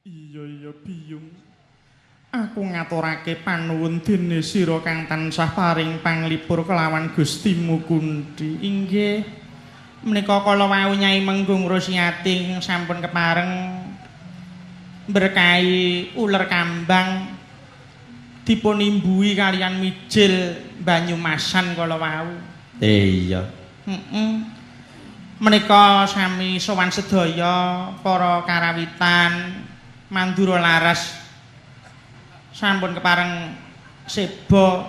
Iya iya Biyung. Aku ngaturake panuwun dene sira kang tansah paring panglipur kelawan Gustimu Kunthi. Inggih. Menika kala wau Nyai Menggung Rosiati sampun kepareng berkahi uler kambang dipun imbuhi kalian mijil Banyumasan kala wau. Iya. Heeh. Menika sami sowan sedaya para karawitan Mandura Laras sampun kepareng seba.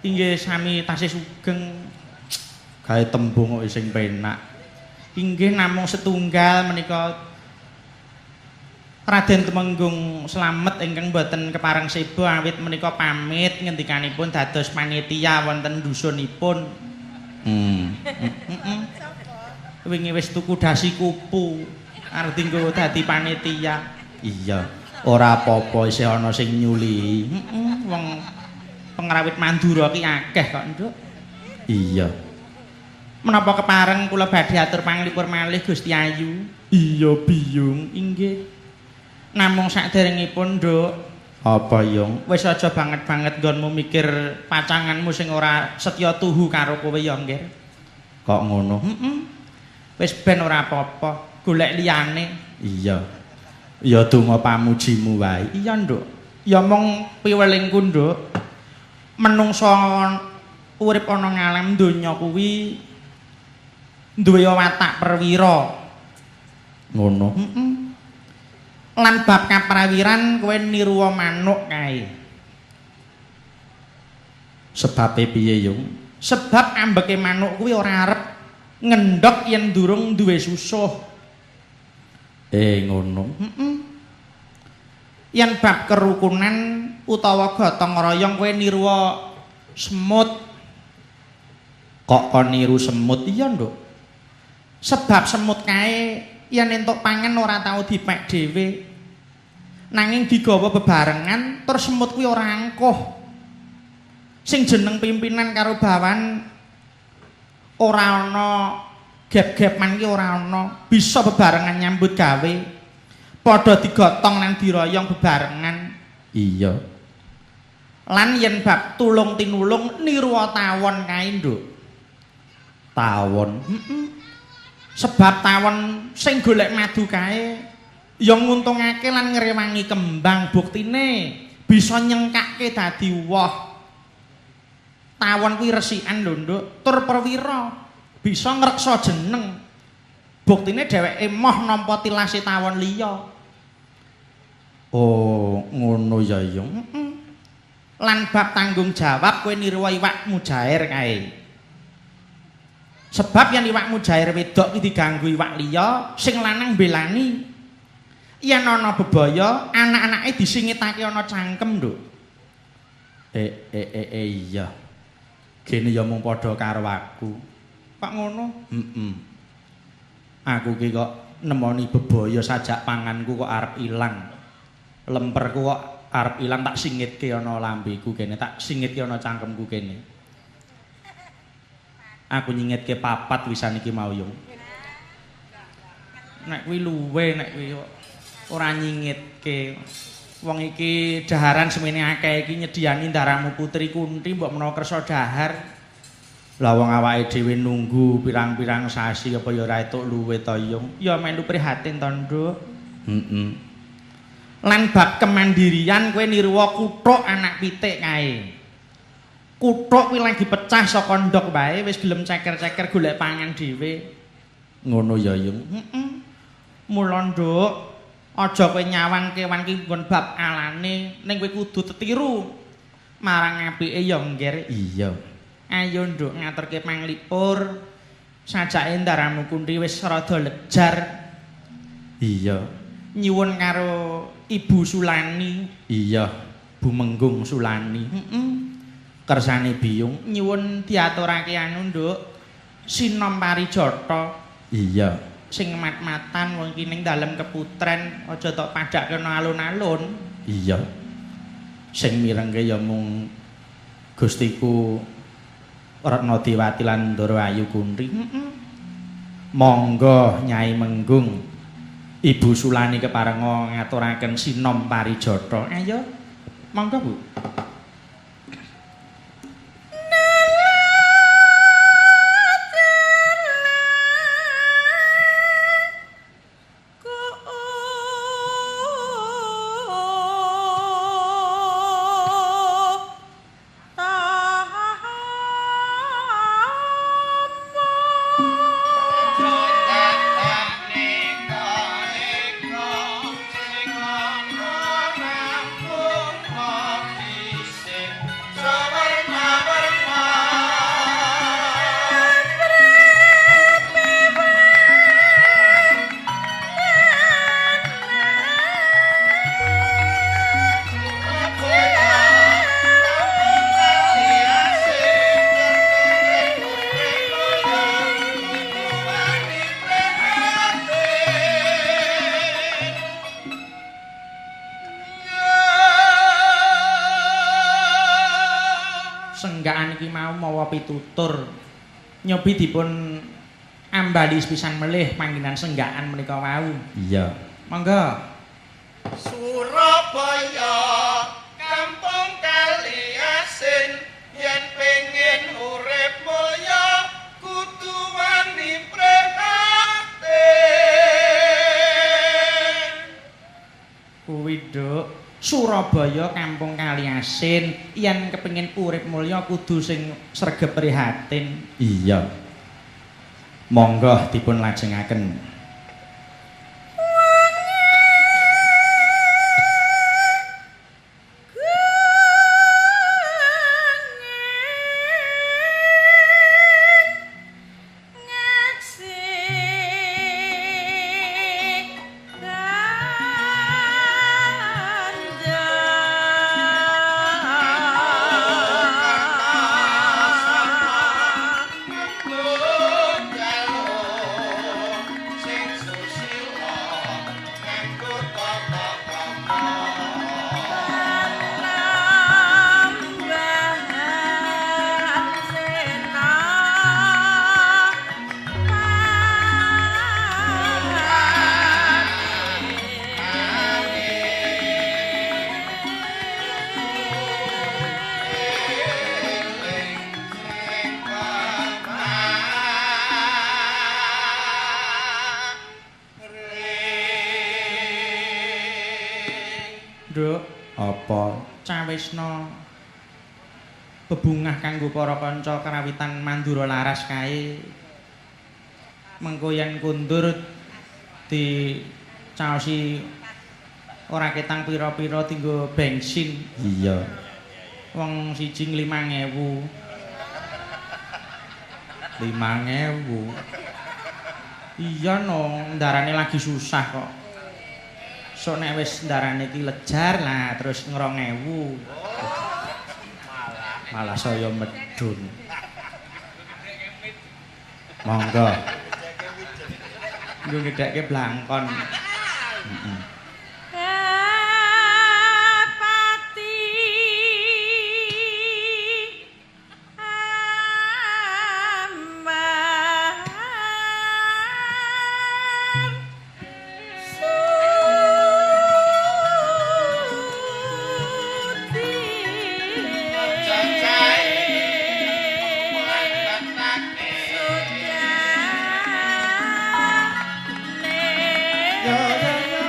Inggih sami tasih sugeng. Gawe tembung kok sing penak. Inggih namung setunggal menika Raden Tumenggung Slamet ingkang boten kepareng seba awit menika pamit ngendikanipun dados panitia wonten dusunipun. Heeh. Wingi wis tuku dasi kupu arep dinggo dadi panitia. Iya. Ora apa-apa isih ana sing nyuli. Heeh, wong pengrawit Mandura ki akeh kok, Nduk. Iya. Menapa kepareng kula badhe atur panglipur malih Gusti Ayu? Iya, Biyung. Inggih. Namung saderengipun, Nduk. Apa, Yung? Wis aja banget-banget nggonmu mikir pacanganmu sing ora setya tuhu karo kowe ya, Nggih. Kok ngono? Heeh. Wis ben ora apa-apa, golek liyane. Iya. Ya donga pamujimu wae. Iya, Nduk. Ya mung piwelingku, Nduk. Menungsa urip ana ngalam donya kuwi duwe watak perwira. Ngono. Heeh. Lan bab kaprawiran kowe niru manuk kae. Sebabe piye, Yung? Sebab ambeke manuk kuwi ora arep ngendhog yen durung duwe susuh. Ngono. Heeh. Yen bab kerukunan utawa gotong royong kowe niru semut. Kok kon niru semut? Iya, Nduk. Sebab semut kae yen entuk pangan ora tau dipek dhewe. Nanging digawa bebarengan terus semut kuwi ora angkuh. Sing jeneng pimpinan karo bawan ora ana gep-gepan ki ora ana, bisa bebarengan nyambut gawe. Padha digotong lan diroyong bebarengan. Iya. Lan yen bab tulung tinulung niru tawon kae, Nduk. Tawon. Heeh. Sebab tawon sing golek madu kae ya nguntungake lan ngrewangi kembang, buktine bisa nyengkake dadi woh. Tawon kuwi resikan lho, Nduk, tur perwira bisa ngreksa jeneng. Buktine dheweke moh nampa tilase tawon liya. Oh, ngono ya, Yung. Heeh. Lan bab tanggung jawab kowe niru iwak mujair kae. Sebab yen iwak mujair wedok ki diganggu iwak liya, sing lanang mbelani. Yen ana bebaya, anak-anake disingitake ana cangkem, Nduk. Iya. Gene ya mung padha karo aku. Kok ngono? Heeh. Aku ki kok nemoni bebaya sajak panganku kok arep ilang. Lemperku kok arep ilang tak singitke ana lambeku kene, tak singitke ana cangkemku kene. Aku nyingitke papat wisan iki mau, Yung. Nek kuwi luwe, nek kuwi ora nyingitke. Wong iki daharan semene akeh iki nyediani ndaramu Putri Kunthi mbok menawa kersa dahar. Lah wong awake dhewe nunggu pirang-pirang sasi apa ya ora entuk luwe to, Yung? Ya melu prihatin to, Nduk. Heeh. Lan bab kemandirian kowe niru kuthuk anak pitik kae. Kuthuk kuwi lagi pecah saka ndhok wae wis gelem ceker-ceker golek pangan dhewe. Ngono ya, Yung. Heeh. Mula, Nduk, aja kowe nyawang kewan ki nggon bab alane, ning kowe kudu tetiru marang apike ya, Nggir. Iya. Ayo, Nduk, ngaturke panglipur. Sajake ndaramu Kunthi wis rada lejar. Iya. Nyuwun karo Ibu Sulani. Iya, Bu Menggung Sulani. Heeh. Kersane Biyung nyuwun diaturake anu, Nduk, sinom parijata. Iya. Sing mat-matan wong iki ning dalem keputren aja tok padhakke ana alun-alun. Iya. Sing mirengke ya mung Gustiku Retna Dewati lan Ndara Ayu Kunthi. Heeh. Monggo Nyai Menggung. Ibu Sulani keparenga ngaturaken sinom parijata. Ayo, monggo Bu. Senggakan iki mau mawa pitutur nyobi dipun ambali sepisan melih panggenan senggakan menika wau. Iya. Monggo. Surabaya kampung kali asin yen pengin urip mulya kudu wani prihatin. Kuwi, Nduk. Surabaya kampung kali asin yen kepengin urip mulya kudu sing sregep prihatin. Iya. Monggo dipun lajengaken. Nduk, apa cawisna bebungah kanggo para kanca karawitan Mandura Laras kae. Mengko yen kundur dicaosi ora ketang pira-pira dinggo bensin. Iya. Wong siji 5.000. 5.000. Iya no, ndarane lagi susah kok. Sok nek wis ndarane iki lejar lah terus 2.000. Malah saya medun. Monggo. Nggo ngedhekke blangkon. Heeh. Ya ya ya.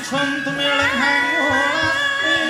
Ingsun tumiling hangulati.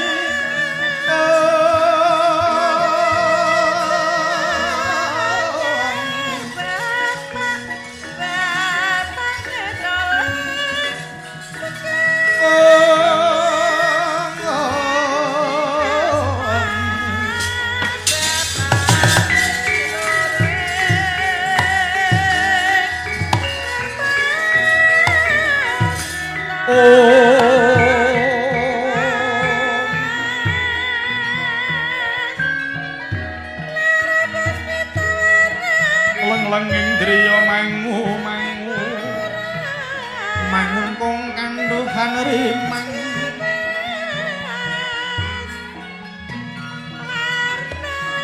Leng-lenging driya mangu mangu mangungkung kanduhan rimang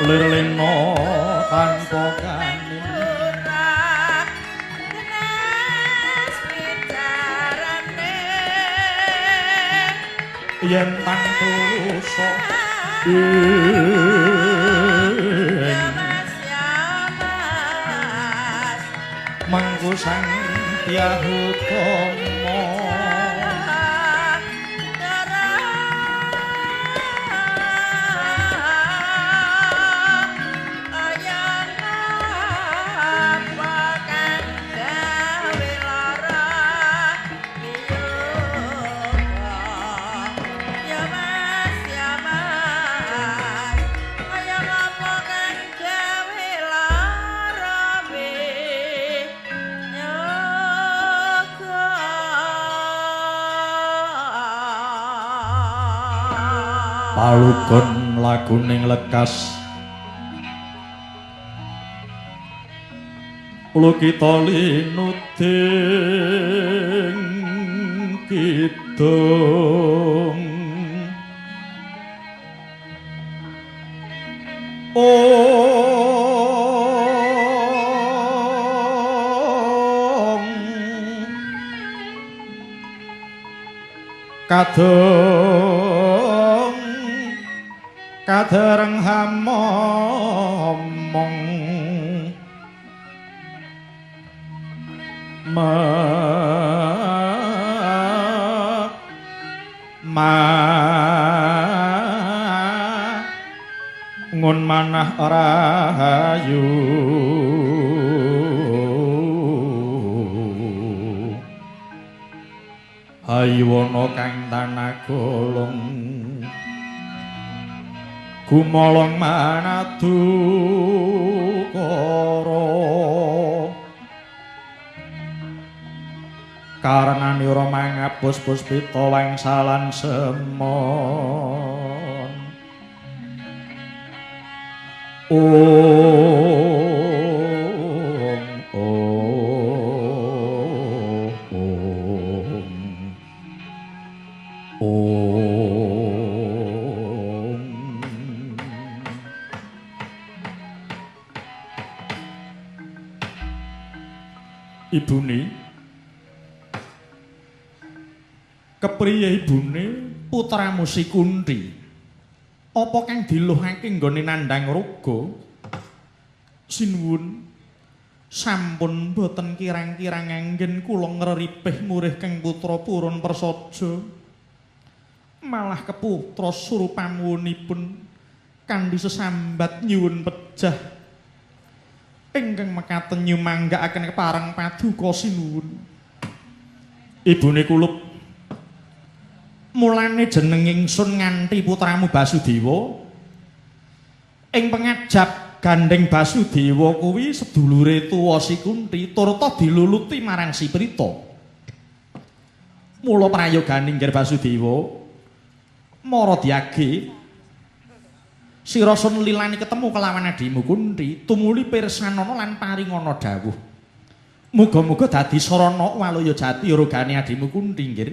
lir lena tanpa kanin. Yen tan tulusa ing mangku sang Hyahutama. Palugon laguning lekas lukita linuding kidung. Ong kadung kadereng hamomong ma ngun manah rahayu hayuwana kang tanagolong gumolong manadukara karenane ora mangapus puspita wangsalan semon. Ong ong ong ong. Ibune kepriye ibune putramu si Kunthi? Apa kang diluhake nggone nandhang raga? Sinuwun, sampun boten kirang-kirang anggen kula ngreripih murih kang putra purun prasaja. Malah keputra surupamunipun kanthi sesambat nyuwun pejah ingkang mekaten nyumanggaaken kepareng paduka sinuwun. Ibune kulup, mulane jeneng ingsun nganti putramu Basudewa ing pengajap gandeng Basudewa kuwi sedulure tuwa si Kunthi turta diluluti marang si Prita. Mula prayogane nggir Basudewa mara diage sira sun lilani ketemu kelawan adimu Kunthi tumuli pirsanana lan paringana dawuh. Muga-muga dadi sarana waluya jati rogane adimu Kunthi nggir.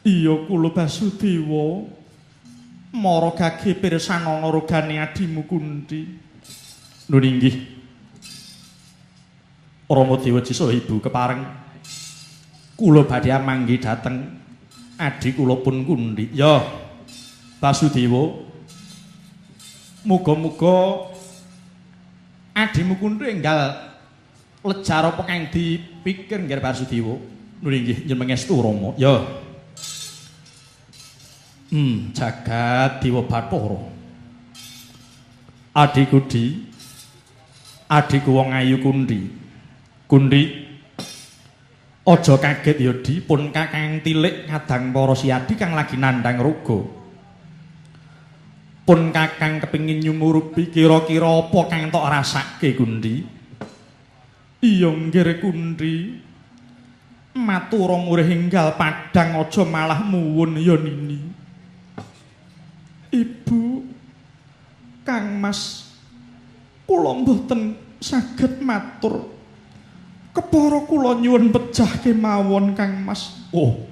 Iya kula Basudewa mara gage pirsanana rogane adimu Kunthi. Nun inggih Rama Dewa Jisa ibu kepareng kula badhe amanggi dhateng adi kula pun Kunthi. Ya Basudewa, muga-muga adimu Kunthi enggal lejar apa kang dipikir nggih Basudewa. Nun inggih nyen mengestu Rama. Ya. Jagat Dewa Bathara. Adhiku Di, adhiku wong ayu Kundi. Kundi, aja kaget ya Di, pun kakang tilik ngadang para siadi kang lagi nandhang ruga. Pun kakang kepingin nyumurupi kira-kira apa kang tok rasake Kundi. Iya nggih Kundi. Matura murih enggal padhang aja malah muwun ya Nini. Ibu, Kang Mas, kula mboten saged matur. Kepara kula nyuwun pejah kemawon Kang Mas. Oh,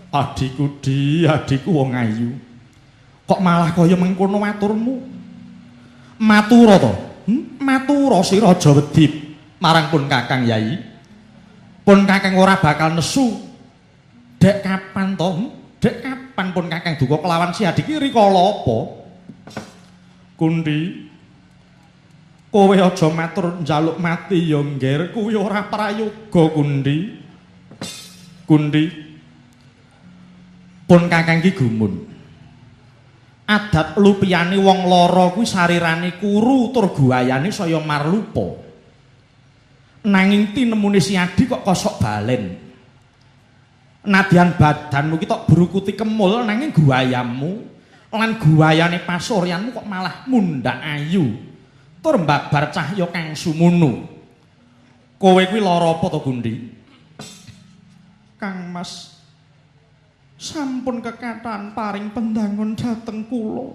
adhiku Di, adhiku wong ayu. Kok malah kaya mengkono maturmu? Matura to? Matura sira aja wedi marang pun Kakang Yai. Pun Kakang ora bakal nesu. Dek kapan to? Dek kapan pun Kakang duka kelawan si adiki rikala apa? Kundi, kowe aja matur njaluk mati ya ngger, kuwi ora prayoga Kundi. Kundi, pun Kakang ki gumun. Adat lupiyane wong lara kuwi sarirane kuru tur guayane saya marlupa. Nanging tinemune si Adi kok kosok balen. Nadyan badanmu ki tok brukuti kemul nanging guayamu lan guayane pasuryanmu kok malah mundhak ayu. Tur mbabar cahya kang sumunu. Kowe kuwi lara apa to Gundi? Kang Mas, sampun kekathahan paring pendangon dhateng kula.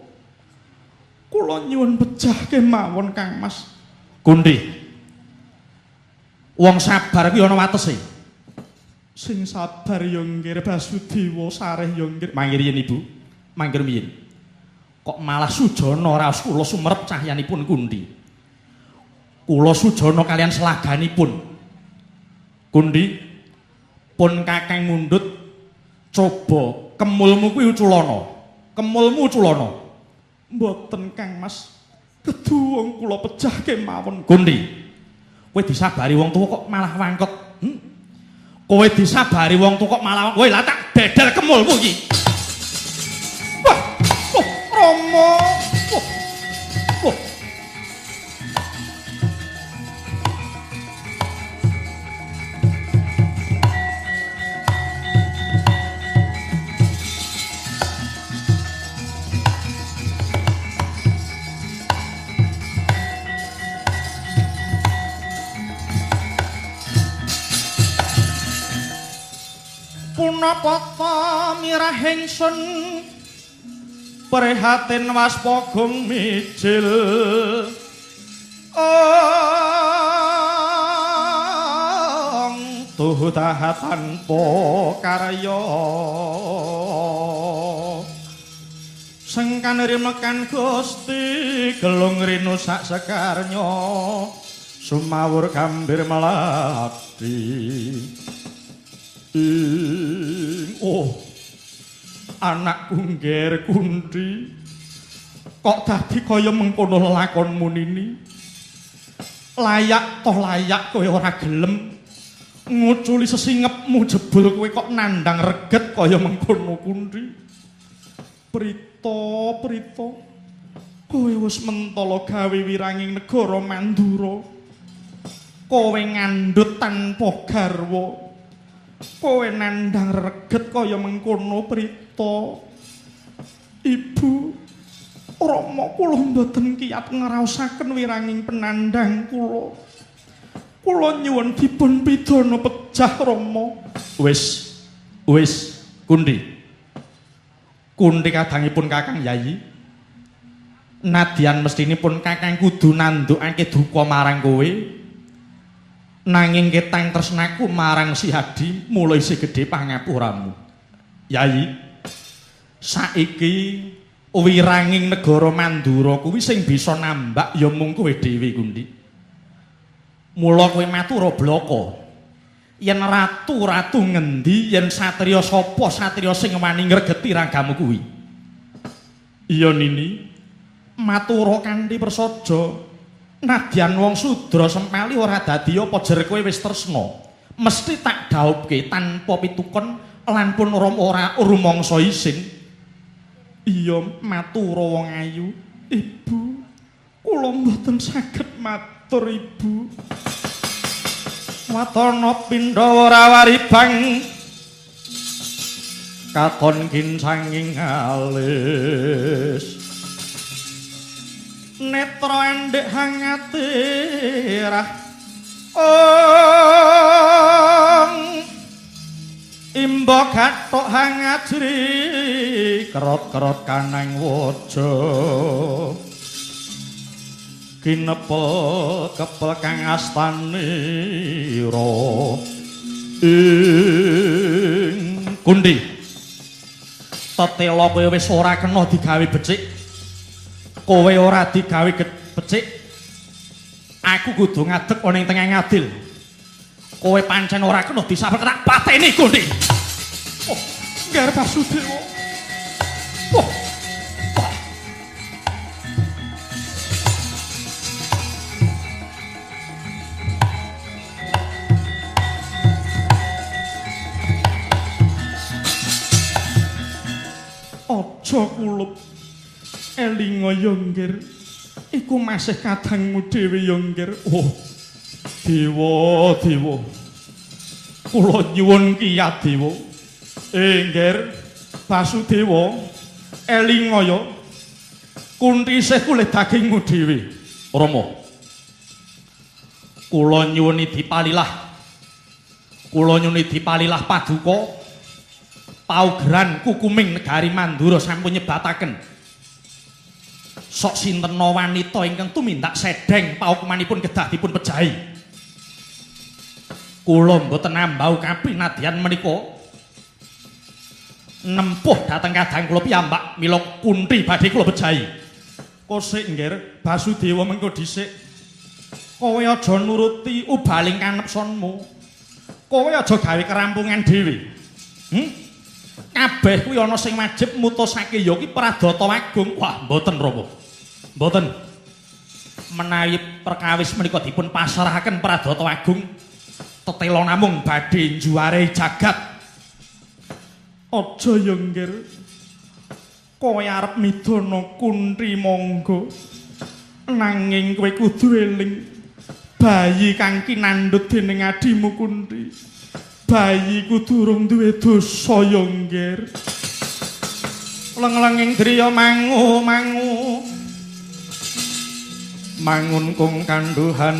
Kula nyuwun pejah kemawon Kang Mas. Gundi, wong sabar kuwi ana watese. Sing sabar ya nggih Basudewa, sareh ya nggih. Mangkir yen Ibu, mangkir miyin. Kok malah sujana raos kula sumerep cahyanipun Kundi. Kula sujana kalian selaganipun. Kundi, pun Kakang mundhut coba kemulmu kuwi uculana. Kemulmu uculana. Mboten Kang Mas. Keduwung kula pejah kemawon. Kundi, kowe disabari wong tuwa kok malah wangket. Kowe disabari wong tuwa kok malah kowe lah tak bedel kemulmu iki. Wah, oh, Rama. Oh. Oh. Punapa ta mirah ingsun prihatin waspagung mijil ong tuhu taha tanpa karya sengkan rimekan Gusti gelung rinu sak sekarnya sumawur gambir melati. Oh, anakku ngger Kundi, kok dadi kaya mengkono lelakonmu nini? Layak toh layak kowe ora gelem nguculi sesingepmu jebul kowe kok nandhang reget kaya mengkono Kundi. Prita, Prita, kowe wis mentala gawe wiranging negara Mandura. Kowe ngandhut tanpa garwa. Kowe nandhang reget kaya mengkono Prita. Ibu, Rama kula mboten kiyat ngraosaken wiranging penandhang kula. Kula nyuwun dipun pidana pejah Rama. Wis, wis, Kundi. Kundi kadangipun Kakang Yayi. Nadyan mestinipun Kakang kudu nandukake duka marang kowe. Nanging ketang tresnaku marang si Hadi mulai isih gedhe pangapuramu. Yayi, saiki wiranging negara Mandura kuwi sing bisa nambak ya mung kowe dhewe Kundi. Mula kowe matura blaka. Yen ratu-ratu ngendi, yen satriya sapa satriya sing wani ngregeti ragamu kuwi? Iya Nini, matura kanthi prasaja. Nadyan wong sudra sempali ora dadi apa jer kowe wis tresna. Mesti tak dhaupke tanpa pitukon lan pun ora rumangsa isin. Iya matura wong ayu. Ibu, kula mboten saged matur ibu. Watana pindha ora waribang katon kincanging alis. Netra endhek hangate rah ong imba gathuk hangajri kerot-kerot kanang waja kinepel kepel kang astanira ing Kunthi. Tetela kowe wis ora kena digawe becik. Kowe ora digawe becik. Aku kudu ngadeg ana ing tengah ngadil. Kowe pancen ora kena disabet tak pateni Kunthi. Oh, Ngger Basudewa. Oh. Aja kulup. Elinga ya Ngger. Iku masih kadangmu dhewe ya Ngger. Oh. Dewa, dewa. Kula nyuwun kiyat dewa. Ngger Basudewa, elinga ya. Kunthi isih kulit dagingmu dhewe. Rama. Kula nyuwuni dipalilah. Kula nyuwuni dipalilah paduka. Paugeran kukuming negari Mandura sampun nyebataken. Sok sintena wanita ingkang tumindak sedeng paukumanipun kedah dipun pejahi. Kula mboten nambau kapinadyan menika nempuh dhateng kadang kula piyambak mila Kunthi badhe kula pejahi. Kosik Ngger Basudewa mengko dhisik. Kowe aja nuruti ubaling kanepsonmu. Kowe aja gawe kerampungan dhewe. Kabeh kuwi ana sing wajib mutusake ya ki Pradata Agung. Wah, mboten Rama. Mboten. Menawi perkawis menika dipun pasrahaken Pradata Agung, tetela namung badhe njuware jagat. Aja ya Ngger. Kowe arep midana Kunthi monggo. Nanging kowe kudu eling bayi kang kinandhut dening adimu Kunthi. Bayi kudu durung duwe dosa ya Ngger. Leng-lenging driya mangu-mangu mangun kung kandhuhan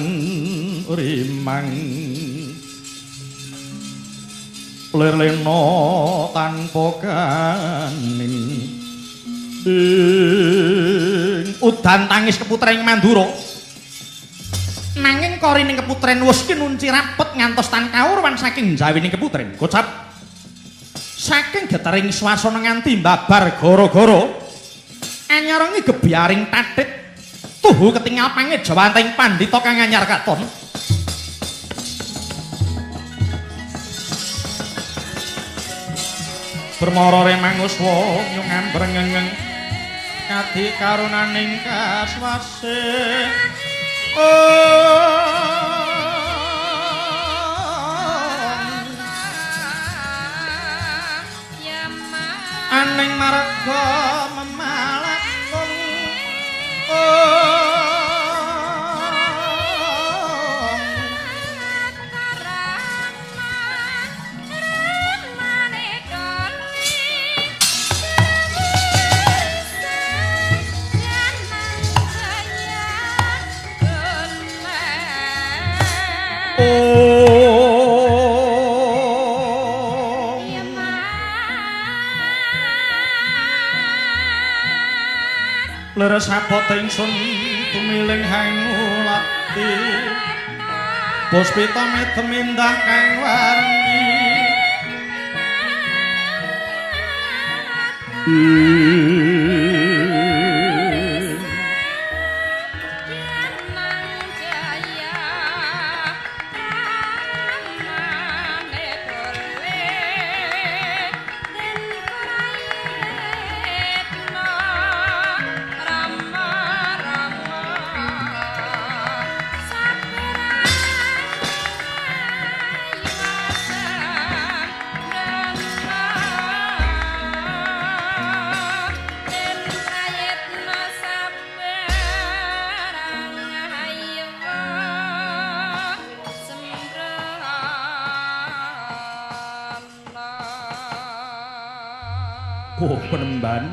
rimang lir-lena tanpa kaning ing udan tangis keputren ing Mandura. Nanging korining keputren wis kinunci rapet ngantos tan kawruhan saking jawining keputren. Gocap saking getering swasana nganti mbabar gara-gara anyarengi gebyaring tathit tuhu ketingal pangejawanting pandhita kang anyar katon. Permara remanguswa nyung ambrengengeng kadi karunaning kaswase. Aning marga memalakung leres abot ingsun tumiling hangulati puspita medem indah kang warni. Oh, penemban.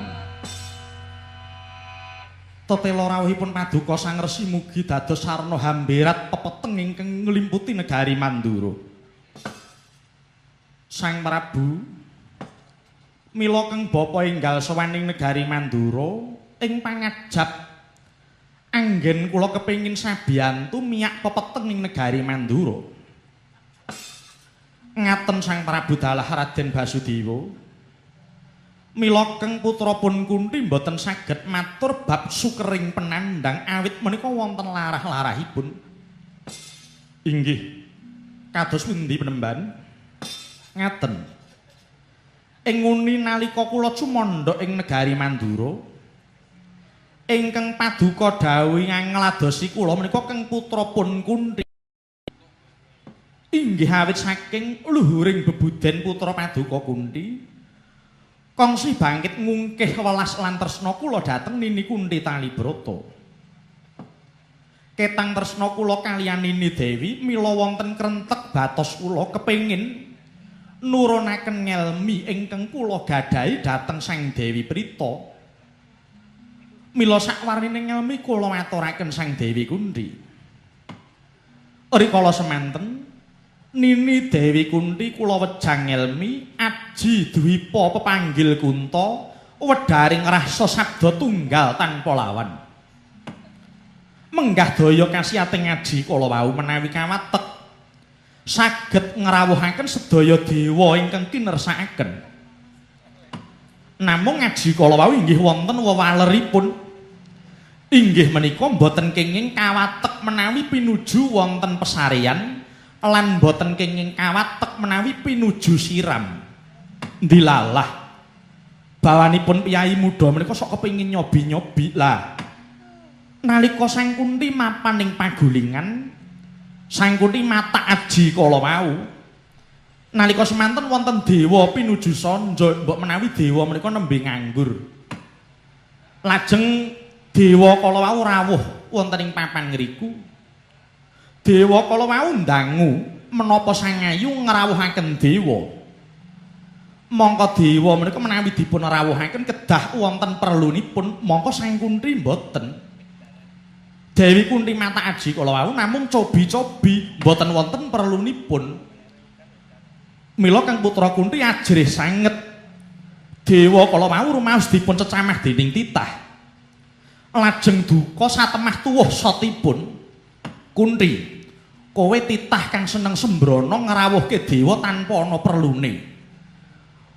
Tetela rawuhipun paduka Sang Resi mugi dados sarana hamberat pepeteng ingkang nglimputi negari Mandura. Sang Prabu mila keng bapa enggal sowan ing negari Mandura ing pangajap anggen kula kepengin sabiyantu miyak pepeteng ing negari Mandura. Ngaten Sang Prabu dalah Raden Basudewa. Mila keng putra pun Kunti mboten saged matur bab sukering penandang awit menika wonten larah-larahipun. Inggih. Kados pundi penemban? Ngaten. Ing nguni nalika kula cumandha ing negari Mandura, ingkang paduka dawuhi ngladosi kula menika keng putra pun Kunti. Inggih awit saking luhuring bebuden putra paduka Kunti. Kongsi bangkit ngungkih welas lan tresna kula dhateng Nini Kunti Talibrata. Ketang tresna kula kaliyan Nini Dewi mila wonten krentek batos kula kepengin nurunaken ngelmi ingkang kula gadhahi dhateng Sang Dewi Prita. Mila sakwarnine ngelmi kula aturaken Sang Dewi Kunti. Rikala semanten Nini Dewi Kunti kula wejang ngelmi aji dwipa pepanggil kunta wedharing rasa sabda tunggal tanpa lawan. Menggah daya kasiating aji kala wau menawi kawatek saged ngrawuhaken sedaya dewa ingkang kinersakaken. Namung aji kala wau inggih wonten wewaleripun. Inggih menika boten kenging kawatek menawi pinuju wonten pesarean lan boten kenging kawatek menawi pinuju siram. Ndilalah bawanipun piyayi muda menika sok kepengin nyobi-nyobi lah. Nalika Sang Kunti mapan ing pagulingan, Sang Kunti matak aji kala wau. Nalika semanten wonten dewa pinuju sanja, mbok menawi dewa menika nembe nganggur. Lajeng dewa kala wau rawuh wonten ing papan ngriku. Dewa kala wau ndangu menapa Sang Ayu ngrawuhaken dewa. Mongko dewa menika menawi dipun rawuhaken kedah wonten perlunipun, mongko Sang Kunti mboten. Dewi Kunti mata aji kala wau namung cobi-cobi mboten wonten perlunipun. Mila kang putra Kunti ajrih sanget. Dewa kala wau rumaos dipun cecamah dening titah. Lajeng duka satemah tuwuh sotipun. Kunti, kowe titah kang seneng sembrono ngrawuhke dewa tanpa ana perlune.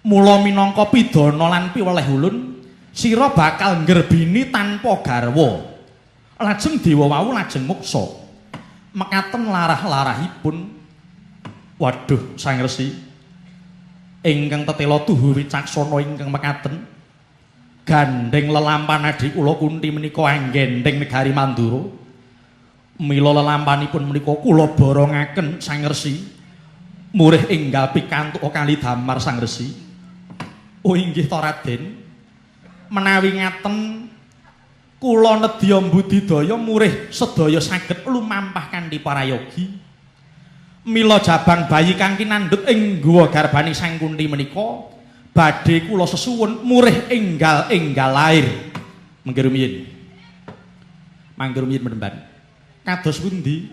Mula minangka pidana lan piweleh ulun, sira bakal nggerbini tanpa garwa. Lajeng dewa wau lajeng muksa. Mekaten larah-larahipun. Waduh, Sang Resi. Ingkang tetela tuhu wicaksana ingkang mekaten. Gandheng lelampan adhi kula Kunti menika anggendheng negari Mandura. Mila lelampanipun menika kula borongaken Sang Resi. Murih enggal pikantuk kali damar Sang Resi. Oh inggih to Raden. Menawi ngaten kula nedya mbudidaya murih sedaya saged lumampah kanthi parayogi. Mila jabang bayi kang kinandhut ing guwa garbane Sang Kunti menika badhe kula sesuwun murih enggal-enggal lair. Mangke rumiyin. Mangke rumiyin penemban. Kados pundi?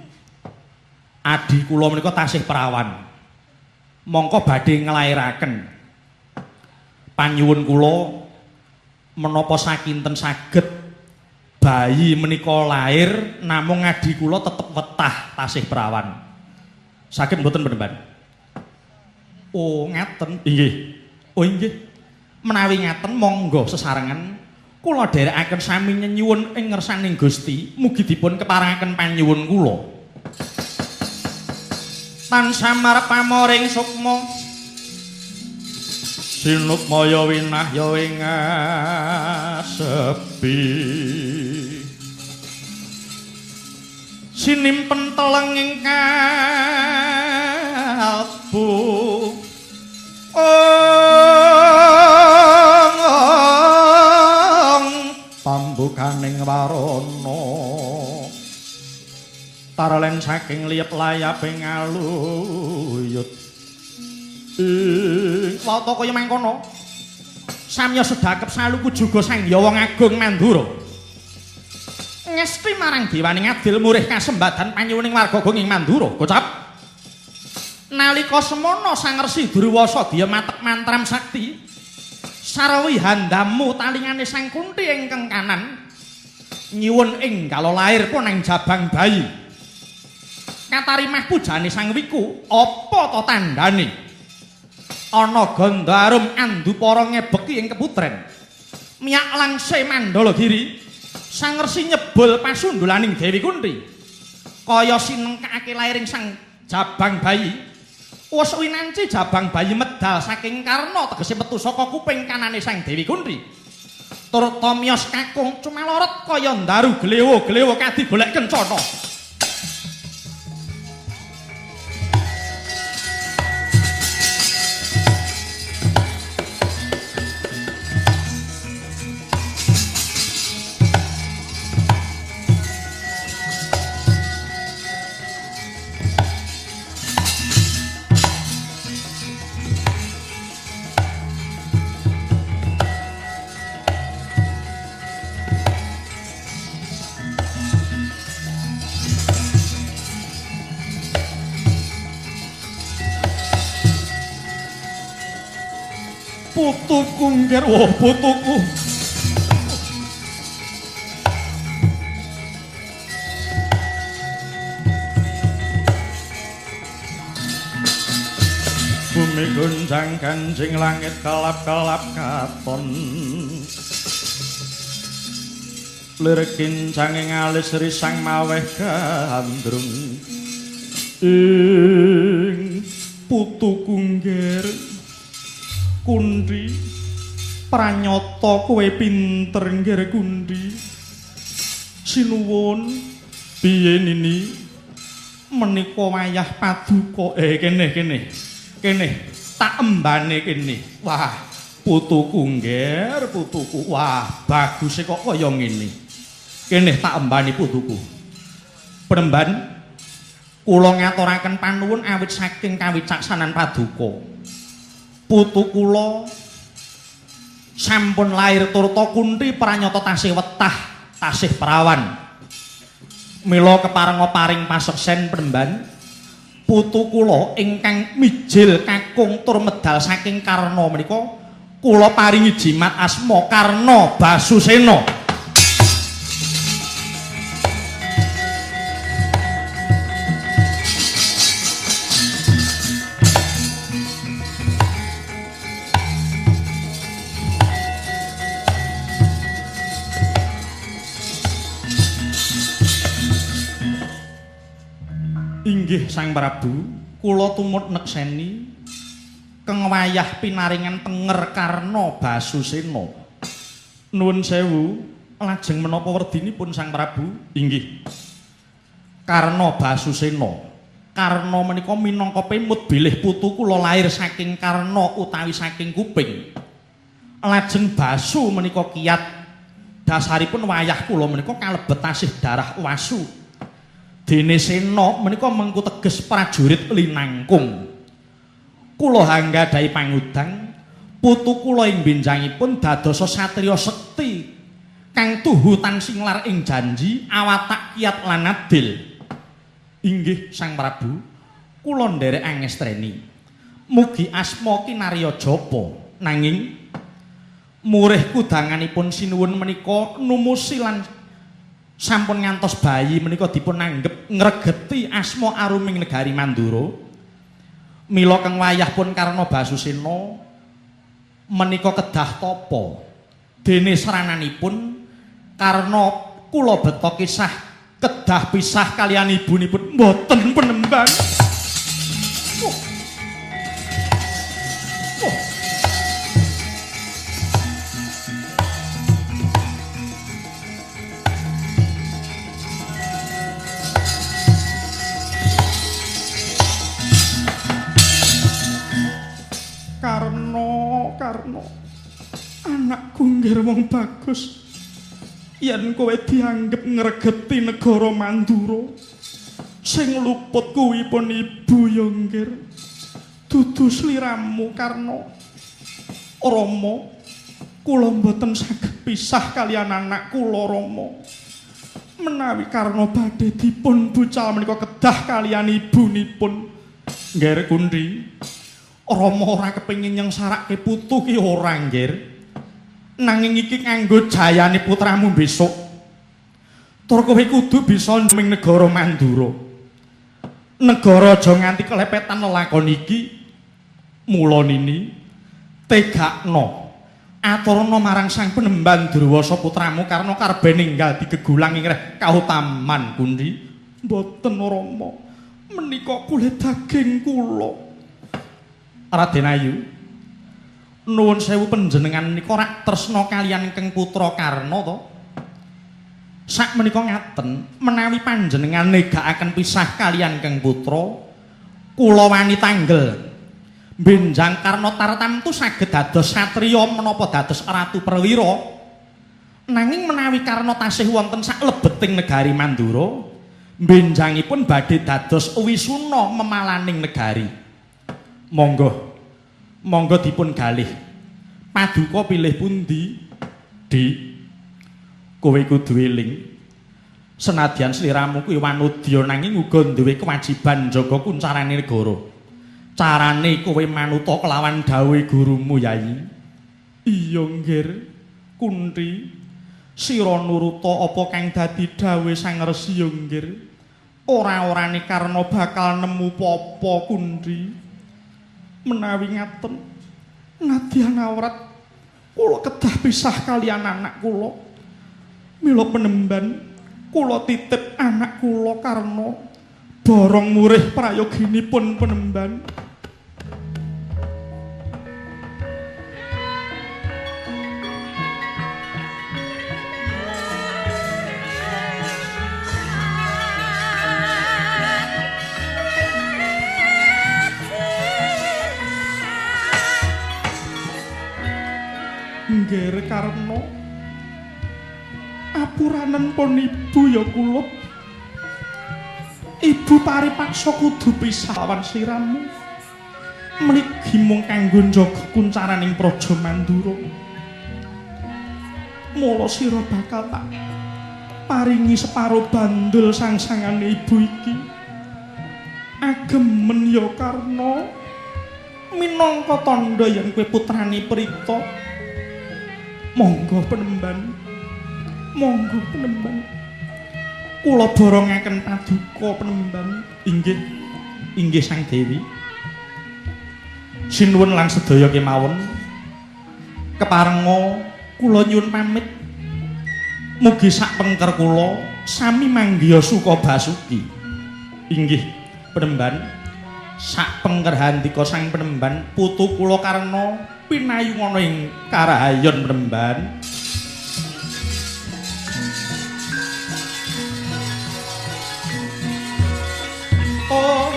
Adhi kula menika tasih perawan. Mongko badhe nglairaken. Panyuwun kula menapa sakinten saged bayi menika lair namung adhi kula tetep wetah tasih perawan. Saged mboten penemban? Oh ngaten. Inggih. Oh inggih. Menawi ngaten monggo sesarengan kula dherekaken sami nyenyuwun ing ngersaning Gusti, mugi dipun keparengaken panyuwun kula. Tansah marep pamoring sukma sinukmaya winahya ing asepi. Sinimpen teleng ing kalbu. Pambukaning warana tarlen saking liyep layaping aluyut. Wata kaya mangkono. Samya sedhakep saluku juga Sang Hyang Wong Agung Mandura. Ngesti marang dewaning adil murih kasembadan panyuwuning warga gonging Mandura. Gocap. Nalika semono Sang Resi Durwasa diya matek mantram sakti. Sarwi handamu talingane Sang Kunti ingkang kanan. Nyuwun ing kala lair punang jabang bayi. Katarimah pujane Sang Wiku, apa to tandane? Ana gandha arum andupara ngebeki ing keputren. Miyak langse Mandala Giri, Sang Resi nyebul pasundulaning Dewi Kunti. Kaya sinengkake lairing sang jabang bayi. Wis winanci jabang bayi medal saking karna tegese metu saka kuping kanane Sang Dewi Kunti. Turta miyos kakung cumalorot kaya ndaru glewo-glewo kadi golek kencana. Putuku ngger, oh putuku. Bumi gonjang ganjing langit kelap-kelap katon. Lir kincange ngalis risang maweh gandrung. Ing putuku ngger. Kunti pranyata kowe pinter ngger Kunti. Sinuwun piye nini menika wayah paduka kene kene kene tak embane kene. Wah putuku ngger putuku, wah baguse kok kaya ngene. Kene tak embane putuku. Penemban kula ngaturaken panuwun awit saking kawicaksanan paduka. Putu kula sampun lair turta Kunti pranyata tasih wetah, tasih perawan. Mila keparenga paring paseksen penemban putu kula ingkang mijil kakung tur medal saking Karna menika kula paringi jimat asma Karna Basusena. Inggih Sang Prabu, kula tumut nekseni keng wayah pinaringan tenger Karna Basusena. Nuwun sewu, lajeng menapa werdinipun Sang Prabu? Inggih. Karna Basusena. Karna menika minangka pemut bilih putu kula lair saking karna utawi saking kuping. Lajeng Basu menika kiat dasaripun wayah kula menika kalebet tasih darah wasu. Dene sena menika mengku teges prajurit linangkung. Kula hanggadhahi pangudang putu kula ing benjangipun dadosa satriya sekti kang tuhu tansinglar ing janji awatak kiat lan adil. Inggih Sang Prabu, kula nderek angestreni. Mugi asma kinarya japa, nanging murih kudanganipun sinuwun menika numusi lan sampun ngantos bayi menika dipun anggep ngregeti asma aruming negari Mandura. Mila keng wayah pun Karna Basusena menika kedah tapa. Dene srananipun Karna kula beta kisah kedah pisah kalian ibunipun mboten penembang. Oh. Oh. Karna, Karna, anakku nggir wong bagus. Yen kowe dianggep ngregeti negara Mandura, sing luput kuwi pun ibu ya nggir. Dudu sliramu Karna. Rama, Kula mboten saged pisah kaliyan anak kula Rama. Menawi Karna badhe dipun bucal menika kedah kaliyan ibunipun. Nggih Kunthi. Rama ora kepengin nyengsarake putu ki ora nggih. Nanging iki kanggo jayane putramu besok. Tur kowe kudu bisa njeming negara Mandura. Negara aja nganti kelepetan lelakon iki. Mula nini tegakno aturna marang sang penemban Durwasa putramu Karna karbe ninggal digegulang ing reh kautaman Kunthi. Mboten Rama, menika kulit daging kula. Raden Ayu, nuwun sewu panjenengan menika rak tresna kaliyan ingkang putra Karna to? Sak menika ngaten, menawi panjenengan negakaken pisah kaliyan ingkang putra, kula wani tanggel. Benjang Karna tartamtu saged dados satriya menapa dados ratu perwira. Nanging menawi Karna tasih wonten sak lebeting negari Mandura, benjangipun badhe dados wisuna memalaning negari. Monggo, monggo dipun galih. Paduka pilih pundi? Di, kowe kudu eling. Senadyan sliramu kuwi wanudya nanging uga duwe kewajiban njaga kuncarane negara. Carane kowe manuta kelawan dawuhe gurumu, Yayi. Iya, nggir. Kunthi, sira nuruta apa kang dadi dawuhe Sang Resi ya, nggir. Ora-orane Karna bakal nemu papa, Kunthi. Menawi ngaten, nadyan awrat kula kedah pisah kaliyan anak kula. Mila penemban kula titip anak kula Karna borong murih prayoginipun penemban. Nggih Karna, apuranen pun ibu ya kulup. Ibu paripaksa kudu pisah lawan sliramu. Mligi mung kanggo njaga kuncaraning Praja Mandura. Mula sira bakal tak paringi separo bandul sangsangane ibu iki. Agemen ya Karna, minangka tandha yen kowe putrane Prita. Monggo penemban, monggo penemban. Kula borongaken paduka penemban. Inggih, inggih Sang Dewi. Sinuwun lan sedaya kemawon. Keparenga kula nyuwun pamit. Mugi sak pengker kula sami manggiya suka basuki. Inggih penemban. Sak pengker handika sang penemban putu kula Karna pinayungana ing karahayon penemban. Oh,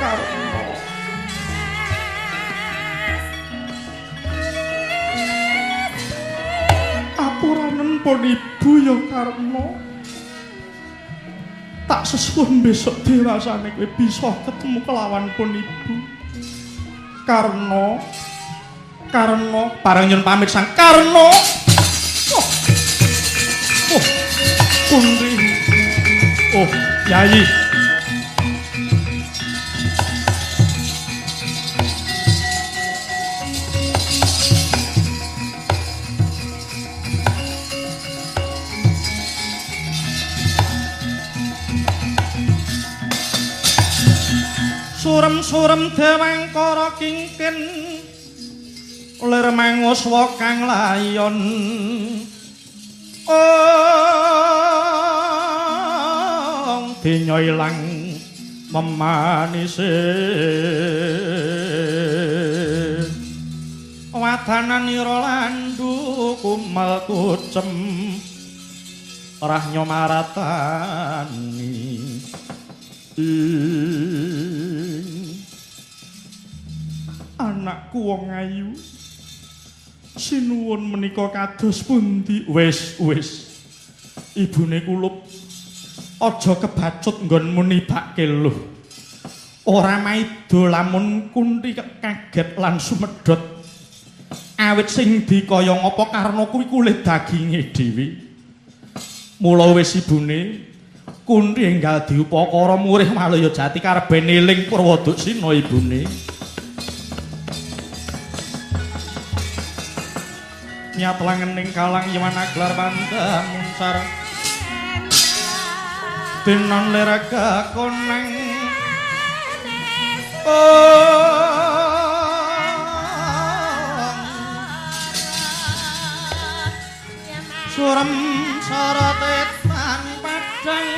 Karna, apuranen pun ibu ya Karna. Tak sesuwun besok dewasane kowe bisa ketemu kelawan pun ibu. Karna, Karna, bareng nyun pamit sang Karna. Oh, oh, Kunthi. Oh, Yayi. Surem-surem dewangkara kingkin lir manguswa kang layon. Ong dinya ilang memanise wadananira landu kumel kucem rahnyo maratani. Anakku wong ayu, sinuwun menika kados pundi? Wis, wis. Ibune kulup, aja kebacut nggonmu nibake luh. Ora maida lamun Kunthi kaget lan sumedhot. Awit sing dikaya ngapa Karna kuwi kulit daginge dhewe. Mula wis ibune Kunthi enggal diupakara murih Malaya Jati karepe eling Purwoduksina ibune. Nyat langening kalang yawana gelar pandamuncar. Dinon leraga koneng. Surem sorote tan padang.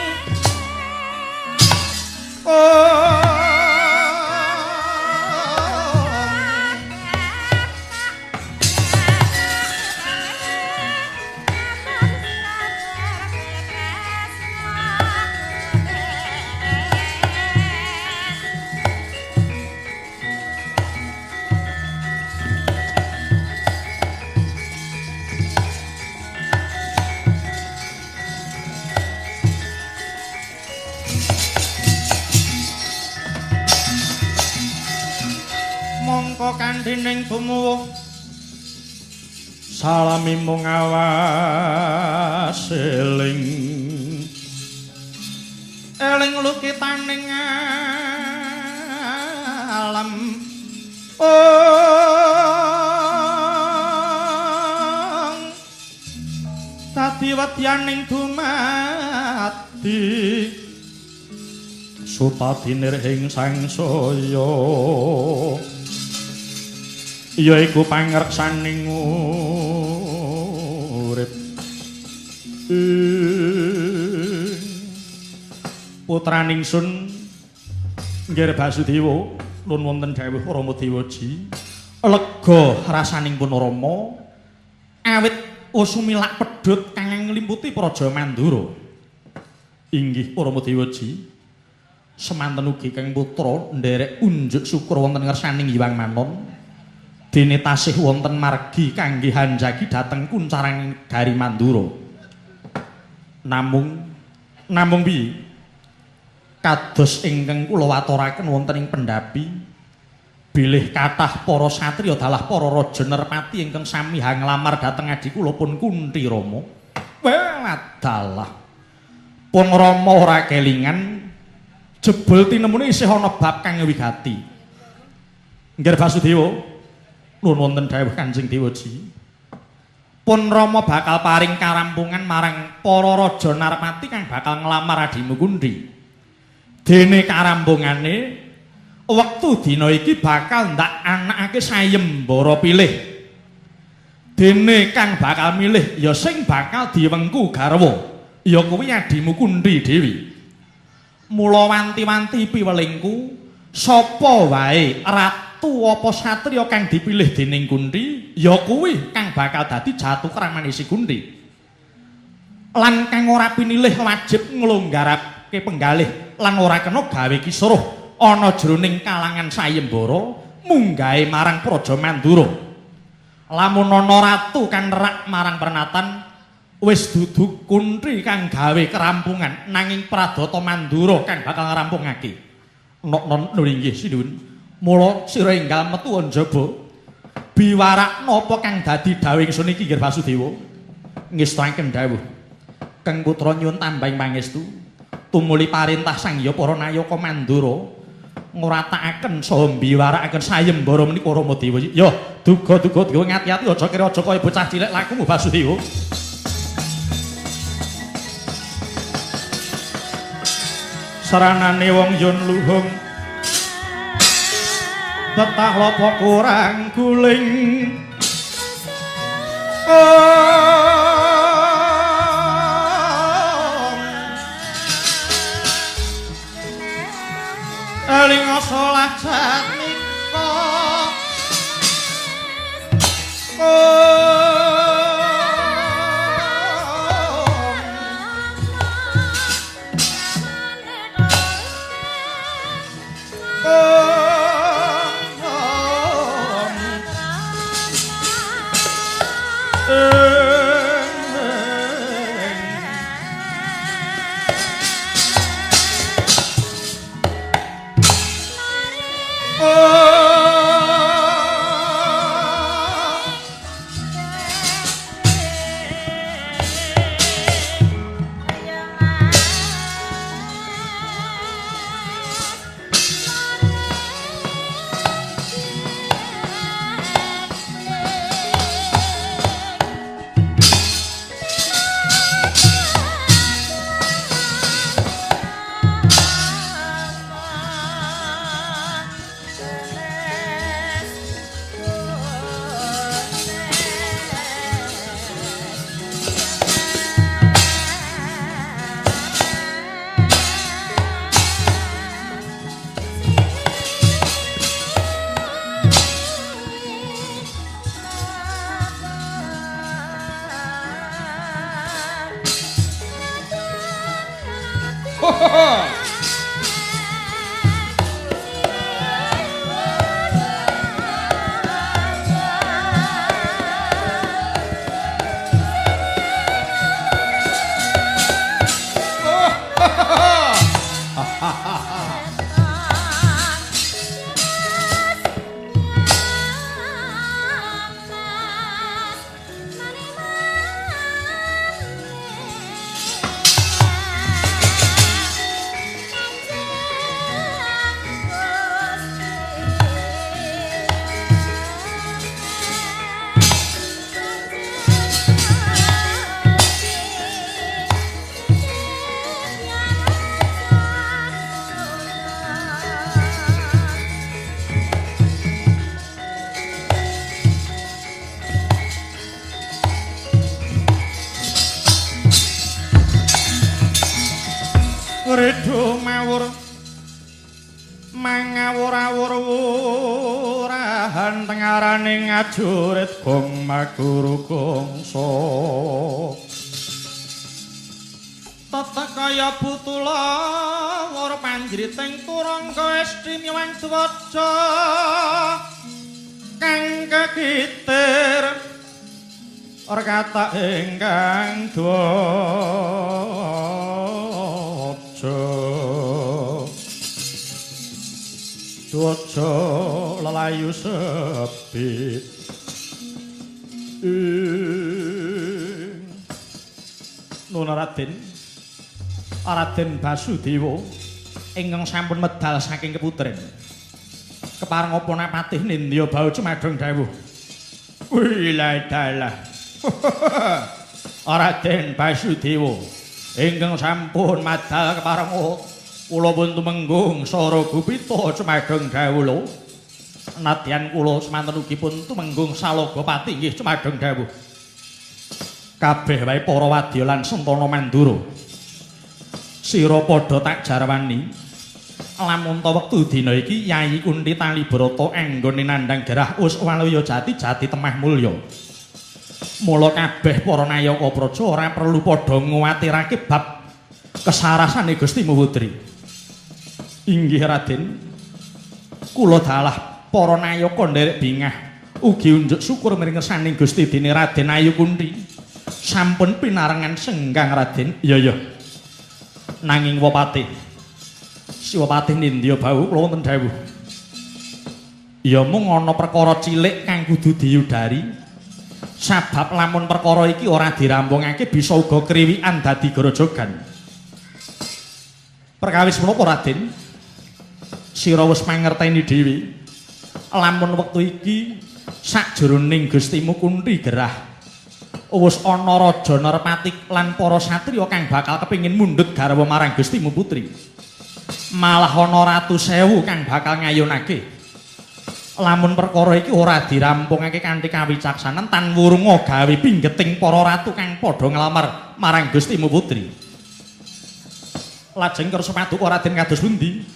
Mongko kandhining bumuwuh salami mung awas eling eling lukitaning alam. Dadi wedyaning dumadi supadinir ing sangsaya yaiku pangreksaning urip. Putraning sun Nggir Basudewa nun wonten dawuh Rama Dewaji lega rasaning pun Rama awit usumilak pedhot kang nglimputi Praja Mandura. Inggih Rama Dewaji, semanten ugi kang putra nderek unjuk syukur wonten ngersaning Hyang Manon. Dene tasih wonten margi kangge hanjagi dhateng kuncarang Gari Mandura. Namung piye? Kados ingkang kula waturaken wonten ing pendhapi bilih kathah para satriya dalah para raja nerpati ingkang sami hanglamar dhateng adi kula pun Kunthi Rama. Wadalah. Pun Rama ora kelingan jebul tinemune isih ana bab kang wigati. Nggih Basudewa, nuwun wonten dawuh Kanjeng Dewaji. Pun Rama bakal paring karampungan marang para raja narpati kang bakal nglamar adimu Kunthi. Dene karampungane wektu dina iki bakal ndak anakake sayembara pilih. Dene kang bakal milih ya sing bakal diwengku garwa, ya kuwi adimu Kunthi Dewi. Mula wanti-wanti piwelingku, sapa wae ratu apa satriya kang dipilih dening Kunthi, ya kuwi kang bakal dadi jatuh kramane si Kunthi. Lan kang ora pinilih wajib nglonggarake penggalih lan ora kena gawe kisruh ana jroning kalangan sayembara munggahe marang Praja Mandura. Lamun ana ratu kang nerak marang pernatan wis dudu Kunthi kang gawe kerampungan nanging Pradata Mandura kang bakal ngrampungake. Nok-nok inggih sinuwun. Mula sira enggal metu njaba biwarakna apa kang dadi dawuh ingsun iki Nggih Basudewa. Ngestakaken dawuh. Kang putra nyuwun tambahing pangestu tumuli parentah Sang Hyang para nayaka Mandura ngratakaken saha mbiwarakaken sayembara menika Rama Dewa. Ya duga-duga ngati-ati aja kira aja kaya bocah cilik lakumu Basudewa. Saranane wong yun luhung betah lopo kurang guling. Eling salah jatmika Dumawur mangawur-awur wurahan tengaraning ngajurit gong maguru gongso tetek kaya butula wur panjriting turangga esti miwang dwaja kang kekitir ora kata ingkang dwaja dwaja lelayu sepi. Nona Raden, Raden Basudewa ingkang sampun medal saking keputren. Kepareng apa napatih nindya bau cumadong dawuh. Wilah dalah. Raden Basudewa ingkang sampun madal kepareng kula pun tumenggung Sara Gupita cumadong dawuh lho. Nadyan kula semanten ugi pun tumenggung Salogapati inggih cumadong dawuh. Kabeh wae para wadya lan sentana Mandura. Sira padha tak jarwani. Lamun ta wektu dina iki Yayi Kunthi Talibrata anggone nandhang gerah wis waluya jati jati temah mulya. Mula kabeh para nayaka praja ora perlu padha nguwatirake bab kesarasane Gustimu Putri. Inggih Raden, kula dalah para nayaka nderek bingah ugi unjuk syukur miring ngersaning Gusti dene Raden Ayu Kunthi. Sampun pinarengan senggang Raden. Iya iya. Nanging Wapati Siwapati nindya bau kula wonten dawuh. Ya mung ana perkara cilik kang kudu diyudari. Sabab lamun perkara iki ora dirampungake bisa uga kriwikan dadi grojogan. Perkawis menapa Raden? Sira wis mangerteni dhewe. Lamun wektu iki sakjroning Gustimu Kunthi gerah wis ana Raja Narpati lan para satriya kang bakal kepengin mundhut garwa marang Gustimu Putri. Malah ana ratu sewu kang bakal ngayunake. Lamun perkara iki ora dirampungake kanthi kawicaksanan tan wurunga gawe pinggeting para ratu kang padha nglamar marang Gustimu Putri. Lajeng kersa paduka Raden kados pundi?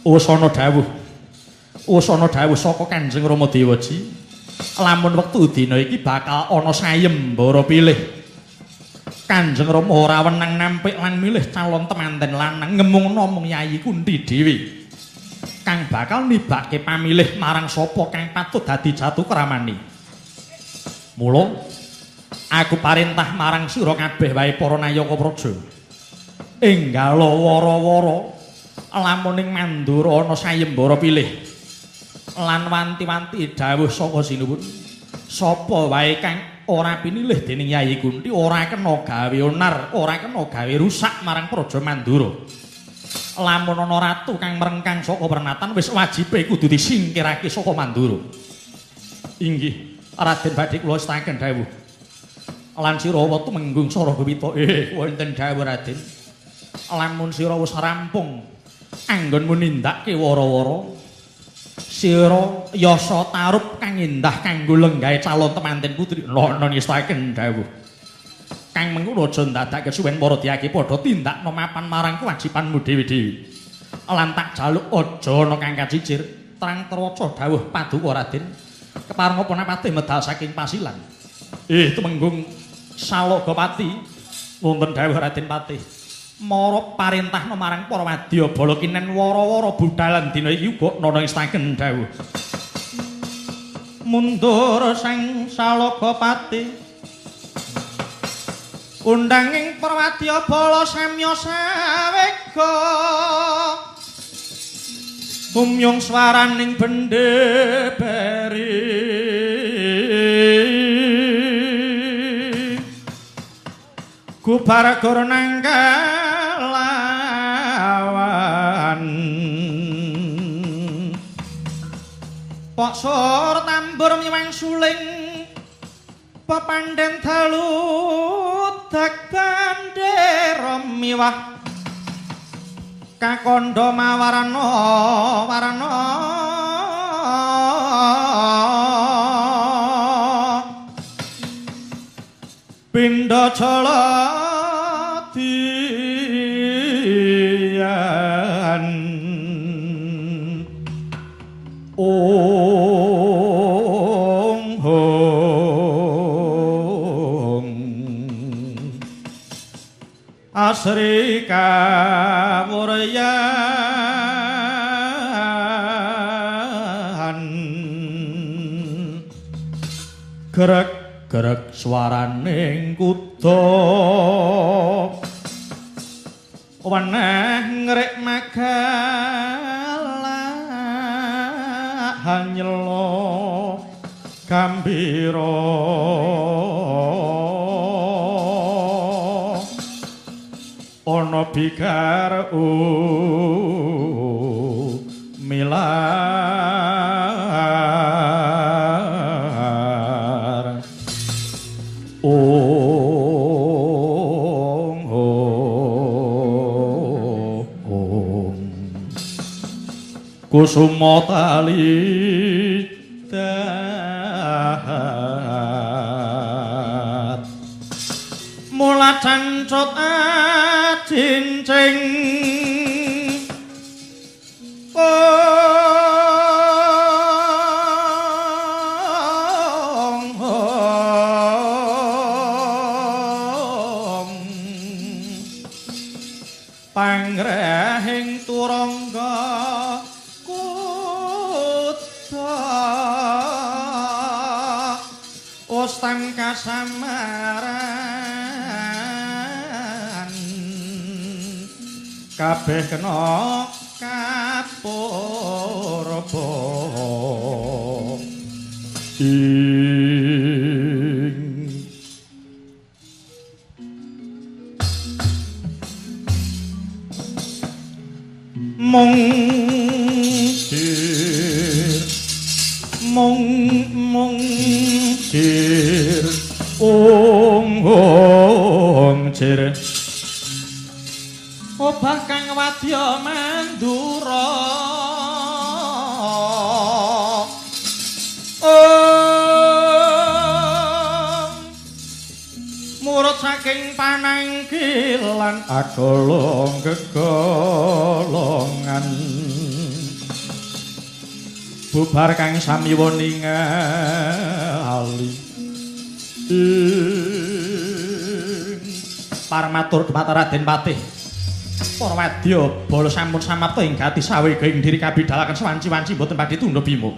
Wis ana dawuh. Wis ana dawuh saka Kanjeng Rama Dewaji. Lamun wektu dina iki bakal ana sayembara pilih. Kanjeng Rama ora wenang nampik lan milih calon temanten lanang ngemungna mung Yayi Kunthi dhewe kang bakal nibake pamilih marang sapa kang patut dadi jatu kramane. Mula aku parentah marang sira kabeh wae para nayaka praja. Enggala wara-wara lamun ing Mandura ana sayembara pilih lan wanti-wanti dawuh saka sinuwun sapa wae kang ora pinilih dening Yayi Kunthi ora kena gawe onar, ora kena gawe rusak marang praja Mandura. Lamun ana ratu kang merengkang saka pernatan wis wajibe kudu disingkirake saka Mandura. Inggih, Raden badhe kula estaken dawuh. Lan sira tumenggung Sara Gupita. Wonten dawuh Raden. Lamun sira wis rampung anggonmu nindakake wara-wara, sira yasa tarup kang endah kanggo lenggahe calon temanten putri. Nono ngestaken dawuh. Kang mengkono aja ndadake kesuwen para diyake padha tindakno mapan marang kewajibanmu dhewe-dhewe. Lan tak jaluk aja ana kang kacicir. Terang traca dawuh paduka Raden. Kepareng apa napatih medal saking pasilan. Tumenggung Salogapati wonten dawuh Raden Patih. Mara parentahna marang para wadya bala kinen wara-wara budalan dina iki uga nono ngestaken dawuh. Mundur sang Salogapati undanging para wadya bala samya sawega gumyung swaraning bendhe beri gubar gor nang kalawan pok sur tambur miwang suling pepandhen dalu dak bandera miwah kakandha mawarana warana pindha jala di. Sri Kawuryan Greg-greg swaraning kuda weneh ngrik magalah nyela gambira ana bigar milar ong ong kusuma tali dahat mula cancut ajincing ong ong pangrehing turangga kuda ustan kasamaran kabeh kena kapurba ing mung dir mung mung dir ong ong jir obah kang wadya mandura ong murut saking panangkilan agolong gegolongan bubar kang samiwa ningali ing parmatur dhumateng Raden Patih para wadya bala sampun samapta ing gati sawega ing diri kabidhalaken swanci-wanci mboten badhe tundha bima.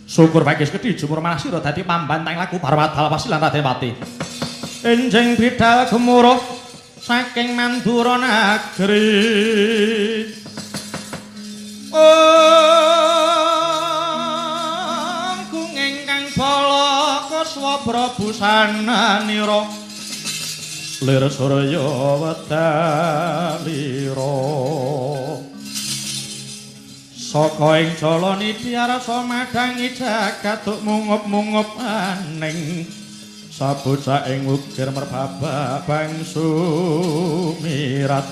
Syukur bae gedhi jumur malah sira dadi pambantang laku Parwadal Wasilan Raden Patih. Enjing bidhal gemuruh saking Mandura nagri. Ong gunging kang bala kuswa prabusananira lir surya wedalira saka ing jala nidhyarasa madhangi jagat mungup-mungup aning sabocah ing ukir merbabak bangsu mirat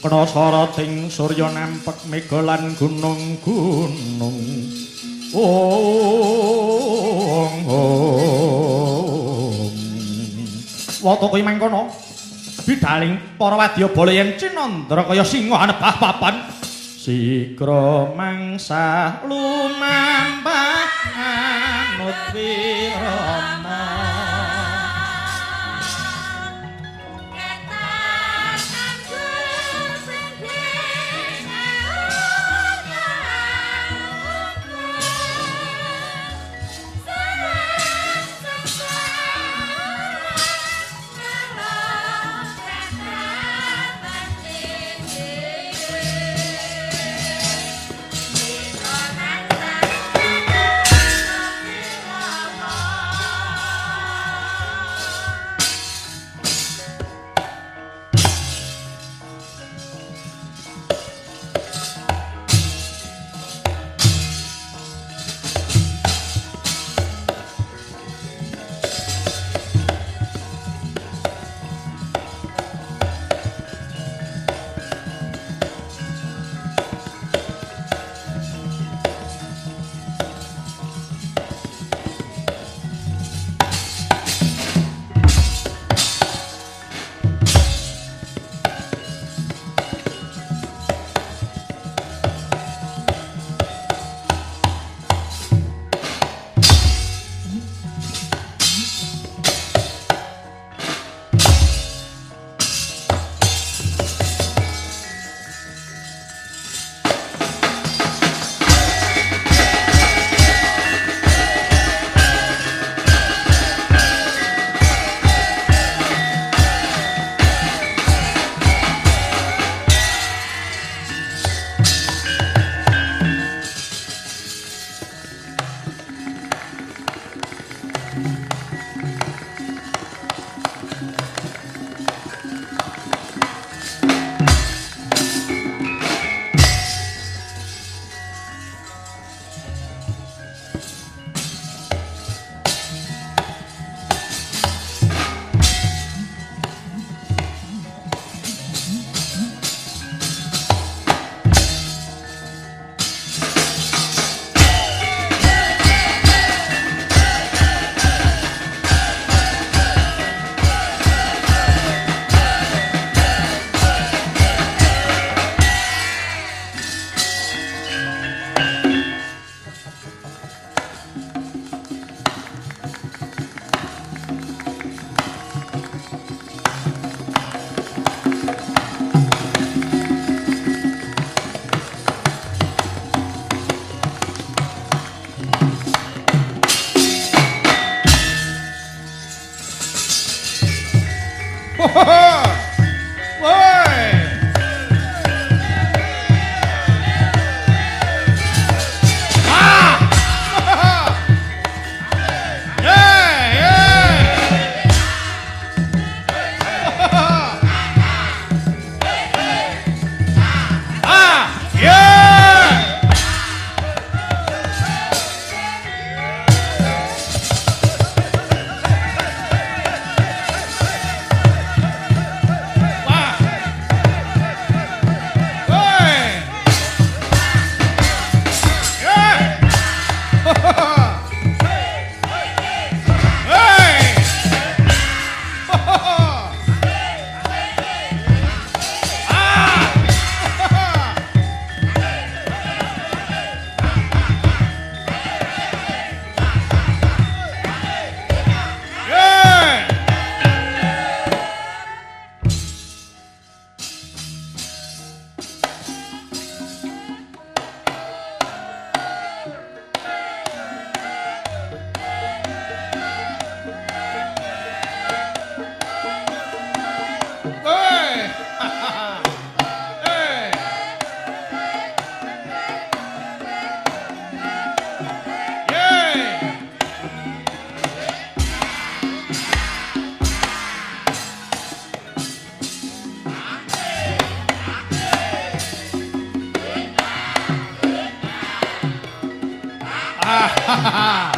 kena soroting surya nampek mega lan gunung-gunung ong ong wata kuwi mangkono bidhaling para wadya bala yen cinandra kaya singa anebah papan sigra mangsah lumampah anut wirama. Ah.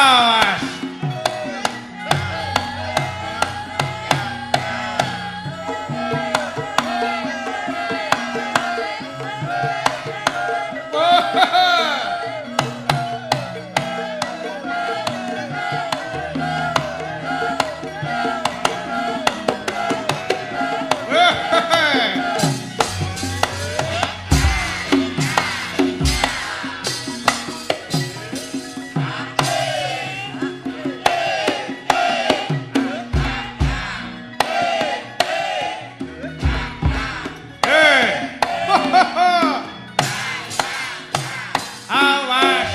Awas. Awas.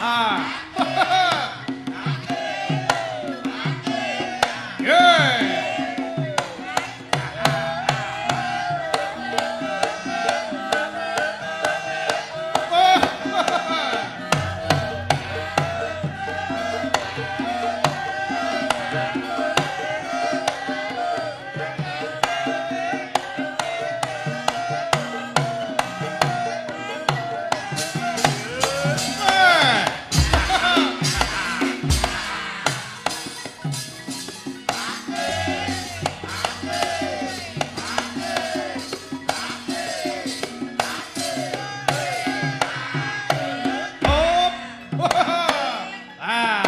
Ah. Yeah. Op. Ah.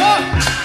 Oh!